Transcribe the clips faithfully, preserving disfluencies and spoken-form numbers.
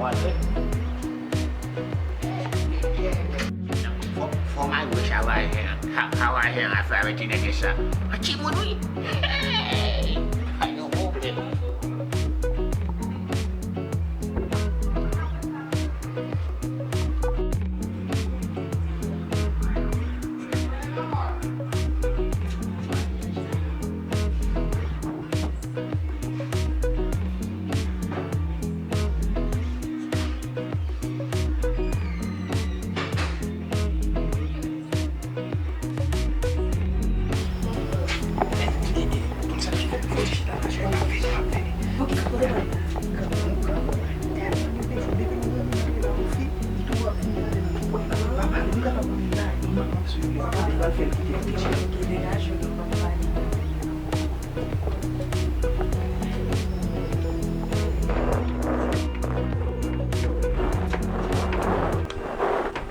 Fò, fò mari w chavajen an, cha-, chavajen an ap fè avèk ti nèg sa. An timoun, wi. Hey! Pa gen pwoblèm.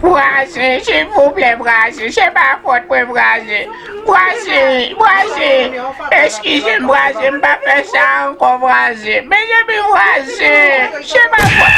Vwazen, silvouplè, vwazen, se pa fòt mwen, vwazen. Vwazen, vwazen, eskize m, vwazen, m pa fè sa ankò, vwazen. Mezanmi, vwazen, se pa fòt.